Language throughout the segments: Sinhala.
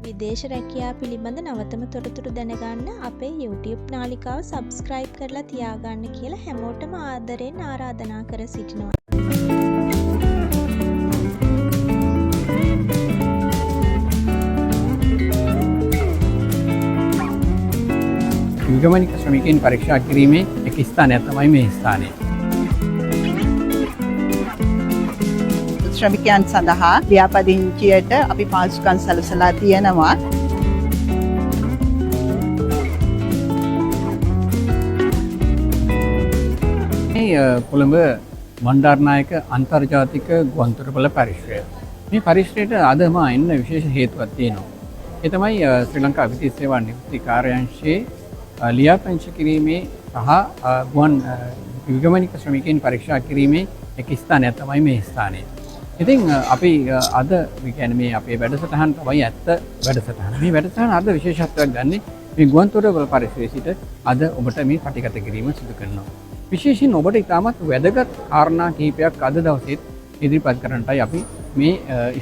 විදේශ රැකියා පිළිබඳ නවතම තොරතුරු දැනගන්න අපේ YouTube නාලිකාව සබ්ස්ක්‍රයිබ් කරලා තියාගන්න කියලා හැමෝටම ආදරෙන් ආරාධනා කර සිටිනවා. විගමනික ශ්‍රමිකයින් පරීක්ෂා කිරීමේ එක ස්ථානයක් තමයි මේ ස්ථානය. ශ්‍රමිකයන් සඳහා ලියාපදිංචියට අපි පහසුකම් සලසලා තියෙනවා. මේ කොළඹ බණ්ඩාරනායක අන්තර්ජාතික ගුවන්තොටුපළ පරිශ්‍රය. මේ පරිශ්‍රයට අද මා එන්න විශේෂ හේතුවක් තියෙනවා. ඒ තමයි ශ්‍රී ලංකා විදේශ සේවා නිවෘත්ති කාර්යාංශයේ ලියාපදිංචි කිරීමේ සහ ගුවන් විගමනික ශ්‍රමිකයින් පරීක්ෂා කිරීමේ එක ස්ථානයක් තමයි මේ ස්ථානය. ඉතින් අපි අද මේ අපේ වැඩසටහන් තමයි ඇත්ත වැඩසටහන. මේ වැඩසටහන අද විශේෂත්වයක් ගන්නේ මේ ගුවන්තොටුපළ පරිශ්‍රයේ සිට අද ඔබට මේ පටිගත කිරීම සිදු කරනවා. විශේෂයෙන් ඔබට ඉතාමත් වැදගත් කාරණා කිහිපයක් අද දවසේත් ඉදිරිපත් කරන්නටයි අපි මේ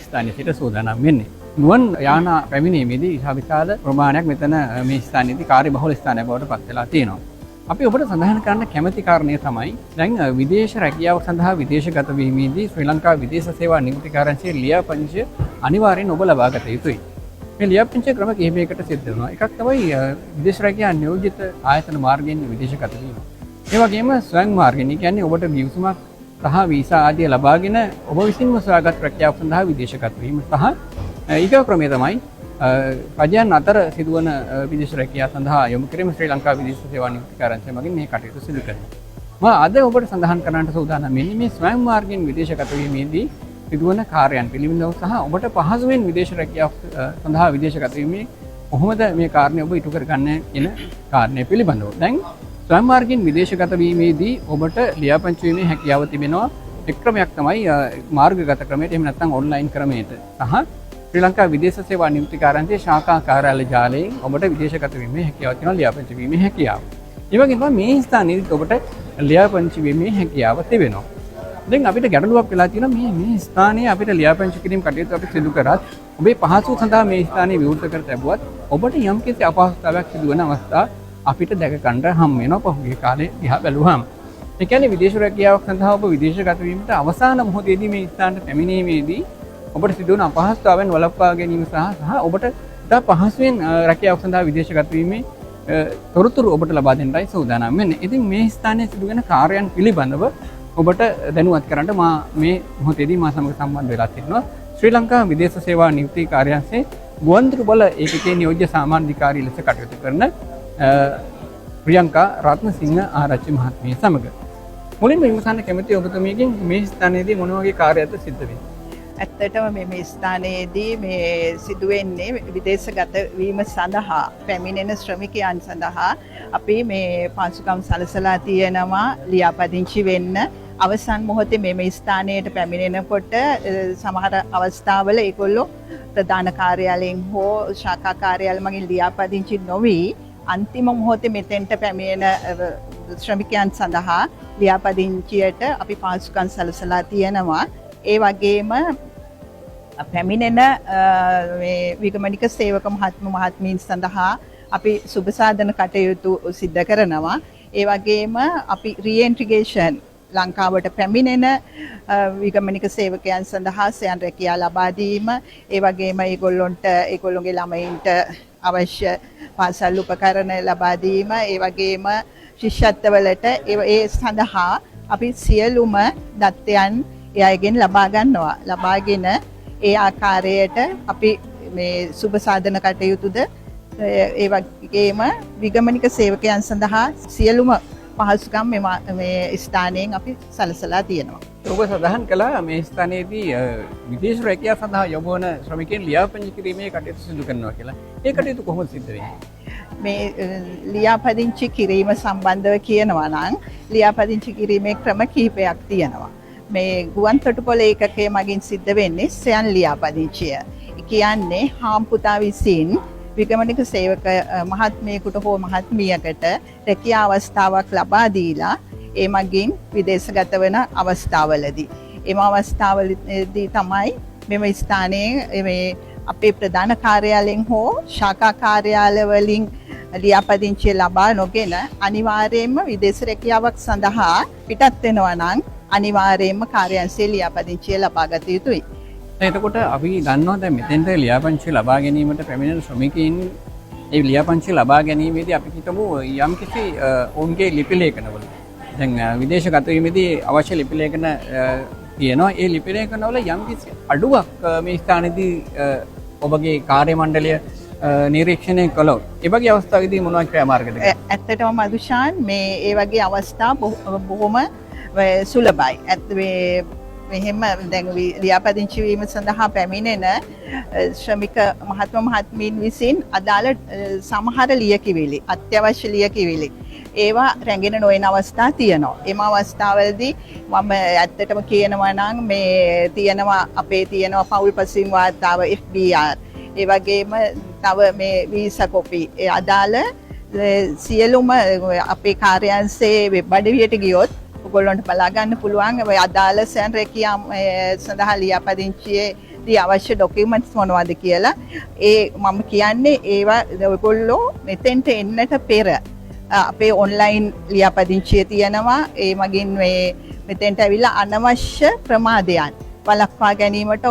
ස්ථානයේ සිට සූදානම් වෙන්නේ. ගුවන් යාන පැමිණීමේදී ඉතා විශාල ප්‍රමාණයක් මෙතන මේ ස්ථානයේදී කාර්යබහුල ස්ථානයක් බවට පත් වෙලා තියෙනවා. අපි ඔබට සඳහන් කරන්න කැමති කාරණය තමයි දැන් විදේශ රැකියාව සඳහා විදේශගත වීමේදී ශ්‍රී ලංකා විදේශ සේවා නියුක්ති කාර්යාංශයේ ලියාපදිංචිය අනිවාර්යෙන් ඔබ ලබාගත යුතුයි. මේ ලියාපදිංචි ක්‍රම කිහිපයකට සිද්ධ වෙනවා. එකක් තමයි විදේශ රැකියා නියෝජිත ආයතන මාර්ගයෙන් විදේශගත වීම. ඒ වගේම ස්වයං මාර්ගයෙන්, ඒ කියන්නේ ඔබට ගිවිසුමක් සහ වීසා ආදිය ලබාගෙන ඔබ විසින්ම සොයාගත් රැකියාව සඳහා විදේශගත වීම සහ ඊගා ක්‍රමය තමයි රජයන් අතර සිදුවන විදේශ රැකියා සඳහා යොමු කිරීම ශ්‍රී ලංකා විදේශ සේවා නියුක්ති කාර්යාංශය මගින් මේ කටයුතු සිදු කරනවා. මා අද ඔබට සඳහන් කරන්නට සූදානම් වෙන්නේ මේ ස්වයං මාර්ගයෙන් විදේශගත වීමේදී සිදුවන කාර්යයන් පිළිබඳව සහ ඔබට පහසුවෙන් විදේශ රැකියාව සඳහා විදේශගත වීමේ කොහොමද මේ කාරණේ ඔබ ඉටු කරගන්නේ කියන කාරණය පිළිබඳව. දැන් ස්වයං මාර්ගයෙන් විදේශගත වීමේදී ඔබට ලියාපදිංචි වීමේ හැකියාව තිබෙනවා. එක් ක්‍රමයක් තමයි මාර්ගගත ක්‍රමයට, එහෙම නැත්නම් ඔන්ලයින් ක්‍රමයට සහ ශ්‍රී ලංකා විදේශ සේවා නියුක්ති කාර්යාංශයේ ශාඛා කාර්යාලය ජාලයෙන් ඔබට විදේශගත වීමේ හැකියාව තියෙනවා, ලියාපදිංචි වීමේ හැකියාව. ඒ වගේම තමයි මේ ස්ථානයේදීත් ඔබට ලියාපදිංචි වීමේ හැකියාව තිබෙනවා. දැන් අපිට ගැටලුවක් වෙලා තියෙනවා මේ ස්ථානයේ අපිට ලියාපදිංචි කිරීම කටයුතු අපි සිදු කරත් ඔබේ පහසුව සඳහා මේ ස්ථානයේ විවෘත කර තැබුවත් ඔබට යම්කිසි අපහසුතාවයක් සිදුවන අවස්ථා අපිට දැක ගන්න හම් වෙනවා පහුගිය කාලේ දිහා බැලුවහම. ඒ කියන්නේ විදේශ රැකියාවක් සඳහා ඔබ විදේශගත වීමට අවසාන මොහොතේදී මේ ස්ථානට පැමිණීමේදී ඔබට සිදුවන අපහසුතාවයන් වළක්වා ගැනීම සහ ඔබට ඉතා පහසුවෙන් රැකියාවක් සඳහා විදේශගත වීමේ තොරතුරු ඔබට ලබා දෙන්නයි සූදානම් වෙන්නේ. ඉතින් මේ ස්ථානයේ සිදුවෙන කාර්යයන් පිළිබඳව ඔබට දැනුවත් කරන්න මා මේ මොහොතේදී මා සමග සම්බන්ධ වෙලා සිටිනවා ශ්‍රී ලංකා විදේශ සේවා නියුක්ති කාර්යාංශයේ ගුවන්තොටුපළ ඒකකයේ නියෝජ්‍ය සාමාන්‍යාධිකාරී ලෙස කටයුතු කරන ප්‍රියංකා රත්නසිංහ ආරච්චි මහත්මිය සමග. මුලින්ම විමසන්න කැමති ඔබතුමියගෙන් මේ ස්ථානයේදී මොන වගේ කාර්යයක්ද සිද්ධ වෙන්නේ? ඇත්තටම මේ ස්ථානයේදී මේ සිදුවෙන්නේ විදේශගත වීම සඳහා පැමිණෙන ශ්‍රමිකයන් සඳහා අපි මේ පහසුකම් සලසලා තියෙනවා ලියාපදිංචි වෙන්න. අවසන් මොහොතේ මේ ස්ථානයට පැමිණෙනකොට සමහර අවස්ථාවල ඒගොල්ලෝ ප්‍රධාන කාර්යාලයෙන් හෝ ශාඛා කාර්යාල මගින් ලියාපදිංචි නොවි අන්තිම මොහොතේ මෙතෙන්ට පැමිණෙන ශ්‍රමිකයන් සඳහා ලියාපදිංචියට අපි පහසුකම් සලසලා තියෙනවා. ඒ වගේම පැමිණෙන මේ විගමනික සේවක මහත්ම මහත්මීන් සඳහා අපි සුබ සාධන කටයුතු සිද්ධ කරනවා. ඒ වගේම අපි රීඑන්ට්‍රිගේෂන් ලංකාවට පැමිණෙන විගමනික සේවකයන් සඳහා සයන් රැකියා ලබා දීම, ඒ වගේම ඒගොල්ලොන්ගේ ළමයින්ට අවශ්‍ය පාසල් උපකරණ ලබා දීම, ඒ වගේම ශිෂ්‍යත්වවලට ඒ සඳහා අපි සියලුම දත්තයන් ඒ අයගෙන් ලබා ගන්නවා. ලබාගෙන ඒ ආකාරයට අපි මේ සුබ සාධන කටයුතුද ඒ වගේම විගමනික සේවකයන් සඳහා සියලුම පහසුකම් මේ ස්ථානයෙන් අපි සලසලා තියෙනවා. ඔබ සඳහන් කළා මේ ස්ථානයේදී විදේශ රැකියා සඳහා යොමු වන ශ්‍රමිකයන් ලියාපදිංචි කිරීමේ කටයුතු සිදු කරනවා කියලා. ඒ කටයුතු කොහොමද සිද්ධ වෙන්නේ? මේ ලියාපදිංචි කිරීම සම්බන්ධව කියනවා නම් ලියාපදිංචි කිරීමේ ක්‍රම කිහිපයක් තියෙනවා. මේ ගුවන් තොටුපොළ ඒකකය මගින් සිද්ධ වෙන්නේ ස්වයං ලියාපදිංචිය. ඒ කියන්නේ හාම්පුතා විසින් විගමනික සේවක මහත්මයෙකුට හෝ මහත්මියකට රැකියා අවස්ථාවක් ලබා දීලා ඒ මගින් විදේශගත වන අවස්ථාවලදී. එම අවස්ථාවලදී තමයි මෙම ස්ථානයේ මේ අපේ ප්‍රධාන කාර්යාලයෙන් හෝ ශාඛා කාර්යාල වලින් ලියාපදිංචිය ලබා නොගෙන අනිවාර්යයෙන්ම විදේශ රැකියාවක් සඳහා පිටත් වෙනවා නම් අනිවාර්යයෙන්ම කාර්යාංශයේ ලියාපදිංචිය ලබා ගත යුතුයි. එතකොට අපි දන්නවා දැන් මෙතෙන්ට ලියාපදිංචි ලබා ගැනීමට පැමිණෙන ශ්‍රමිකයින් ඒ ලියාපදිංචි ලබා ගැනීමේදී අපි හිතමු යම්කිසි ඔවුන්ගේ ලිපි ලේඛනවල දැන් විදේශගත වීමේදී අවශ්‍ය ලිපි ලේඛන තියෙනවා. ඒ ලිපි ලේඛනවල යම්කිසි අඩුවක් මේ ස්ථානයේදී ඔබගේ කාර්ය මණ්ඩලය නිරීක්ෂණය කළොත් ඒ වගේ අවස්ථාවකදී මොනවා ක්‍රියාමාර්ගද? ඇත්තටම මදුෂාන්, මේ ඒ වගේ අවස්ථා බොහොම සුලභයි. ඇත්ත මේ මෙහෙම දැන් ලියාපදිංචි වීම සඳහා පැමිණෙන ශ්‍රමික මහත්ම මහත්මීන් විසින් අදාළ සමහර ලියකියවිලි, අත්‍යවශ්‍ය ලියකියවිලි ඒවා රැඟෙන නොවන අවස්ථා තියෙනවා. එම අවස්ථාවලදී මම ඇත්තටම කියනවා නම් මේ තියෙනවා අපේ තියෙනවා පවුල් පසුබිම් වාර්තාව FBR, ඒ වගේම තව මේ වීසා කොපි, ඒ අදාළ සියලුම අපේ කාර්යාංශයේ වෙබ් අඩවියට ගියොත් ඔයගොල්ලන්ට බලා ගන්න පුළුවන් ඔය අදාළ ස්වයං රැකියා සඳහා ලියාපදිංචියේදී අවශ්‍ය ඩොකියුමන්ට්ස් මොනවද කියලා. ඒ මම කියන්නේ ඒවා ඔයගොල්ලෝ මෙතෙන්ට එන්නට පෙර අපේ ඔන්ලයින් ලියාපදිංචිය තියෙනවා. ඒ මගින් මේ මෙතෙන්ට ඇවිල්ලා අනවශ්‍ය ප්‍රමාදයන් වළක්වා ගැනීමට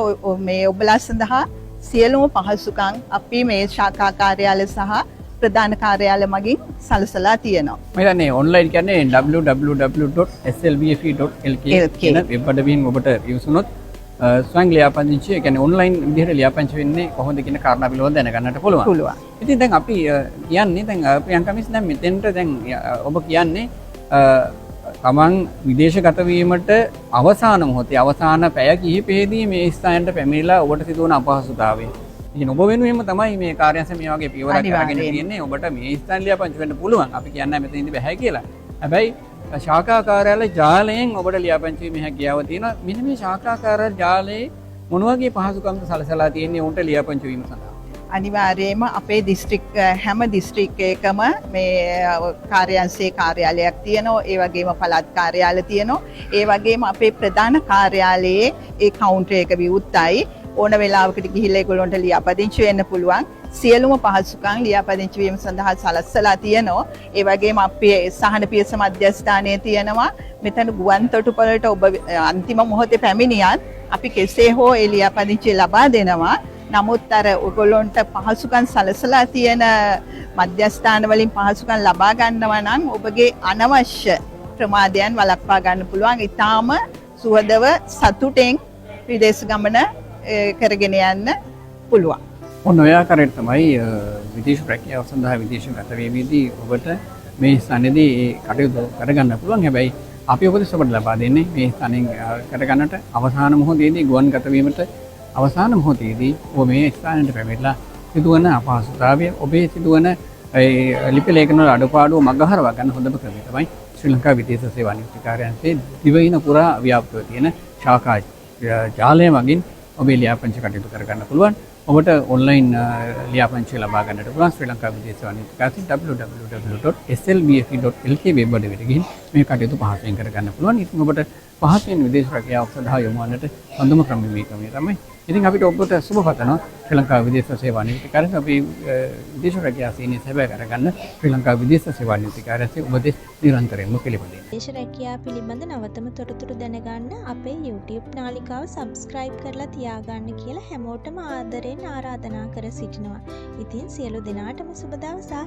මේ ඔබලා සඳහා සියලුම පහසුකම් අපි මේ ශාඛා කාර්යාල සහ ප්‍රධාන කාර්යාල මගින් සලසලා තියෙනවා. මම හිතන්නේ ඔන්ලයින් කියන්නේ www.slbfe.lk LK. කියන වෙබ් අඩවියෙන් ඔබට විමසුනොත් ස්වයං ලියාපදිංචි, ඒ කියන්නේ ඔන්ලයින් විදිහට ලියාපදිංචි වෙන්නේ කොහොමද කියන කාරණා පිළිබඳව දැනගන්නට පුළුවන්. පුළුවන්. ඉතින් දැන් අපි කියන්නේ දැන් ප්‍රියංකා මිස්, දැන් මෙතෙන්ට දැන් ඔබ කියන්නේ තමන් විදේශගත වීමට අවසාන මොහොතේ අවසාන පැය කිහිපයේදී මේ ස්ථානයට පැමිණිලා ඔබට සිදුවන අපහසුතාවය. ඉතින් ඔබ වෙනුවෙන්ම තමයි මේ කාර්යාංශය මේ වගේ පියවරක් අරගෙන තියෙන්නේ. ඔබට මේ ස්ථාන ලියාපදිංචි වෙන්න පුළුවන්. අපි කියන්නේ මෙතන ඉඳි බැහැ කියලා. හැබැයි ශාඛා කාර්යාලය ජාලයෙන් ඔබට ලියාපදිංචි වීමේ හැකියාව තියෙනවා. මෙන්න මේ ශාඛා කාර්යාලය ජාලයේ මොන වගේ පහසුකම්ද සලසලා තියෙන්නේ ඔවුන්ට ලියාපදිංචි වීම සඳහා? අනිවාර්යයෙන්ම අපේ හැම දිස්ත්‍රික්කයකම මේ කාර්යාංශයේ කාර්යාලයක් තියෙනවා. ඒ වගේම පළාත් කාර්යාල තියෙනවා. ඒ වගේම අපේ ප්‍රධාන කාර්යාලයේ ඒ කවුන්ටර් එක විවෘතයි. ඕන වෙලාවකට ගිහිල්ලා ඒගොල්ලන්ට ලියාපදිංචි වෙන්න පුළුවන්. සියලුම පහසුකම් ලියාපදිංචි වීම සඳහා සලස්සලා තියෙනවා. ඒ වගේම අපේ සහන පියස මධ්‍යස්ථානය තියෙනවා. මෙතන ගුවන් තොටුපළට ඔබ අන්තිම මොහොතේ පැමිණියත් අපි කෙසේ හෝ ඒ ලියාපදිංචි ලබා දෙනවා. නමුත් අර ඔයගොල්ලන්ට පහසුකම් සලසලා තියෙන මධ්‍යස්ථාන වලින් පහසුකම් ලබා ගන්නවා නම් ඔබගේ අනවශ්‍ය ප්‍රමාදයන් වළක්වා ගන්න පුළුවන්. ඉතාම සුහදව සතුටෙන් විදේශ ගමන කරගෙන යන්න පුළුවන්. ඔන්න ඔය ආකාරයට තමයි විදේශ රැකියාව සඳහා විදේශගත වීමේදී ඔබට මේ ස්ථානයේදී ඒ කටයුතු කරගන්න පුළුවන්. හැබැයි අපි උපදෙස් ඔබට ලබා දෙන්නේ මේ ස්ථානයෙන් කරගන්නට අවසාන මොහොතේදී ගුවන්ගත වීමට අවසාන මොහොතේදී ඔබ මේ ස්ථානයට පැමිණලා සිදුවන අපහසුතාවය, ඔබේ සිදුවන ඒ ලිපි ලේඛන වල අඩුපාඩුව මගහරවා ගන්න හොඳම ක්‍රමය තමයි ශ්‍රී ලංකා විදේශ සේවා නියුක්ති කාර්යාංශයේ දිවයින පුරා ව්‍යාප්තව තියෙන ශාඛා ජාලය මගින් ඔබේ ලියාපදිංචි කටයුතු කරගන්න පුළුවන්. ඔබට ඔන්ලයින් ලියාපදිංචි ලබා ගන්නට පුළුවන් ශ්‍රී ලංකා විදේශ සේවා නියුක්ති කාර්යාංශයේ www.slbfe.lk web අඩවියට ගිහින් මේ කටයුතු පහසුවෙන් කරගන්න පුළුවන්. ඉතින් ඔබට පහසුවෙන් විදේශ රැකියාවක් සඳහා යොමු වන්නට හොඳම ක්‍රමය මේ ක්‍රමය තමයි. ඉතින් අපිට ඔබට සුබ පතනවා. ශ්‍රී ලංකා විදේශ සේවා නියුක්ති කාර්යාංශ අපි විදේශ රැකියා සීනි සැබෑ කරගන්න ශ්‍රී ලංකා විදේශ සේවා නියුක්ති කාර්යාංශයේ උපදෙස් නිරන්තරයෙන්ම පිළිපදින්න. විදේශ රැකියා පිළිබඳ නවතම තොරතුරු දැනගන්න අපේ YouTube නාලිකාව සබ්ස්ක්‍රයිබ් කරලා තියාගන්න කියලා හැමෝටම ආදරෙන් ආරාධනා කර සිටිනවා. ඉතින් සියලු දෙනාටම සුබ දවසක්.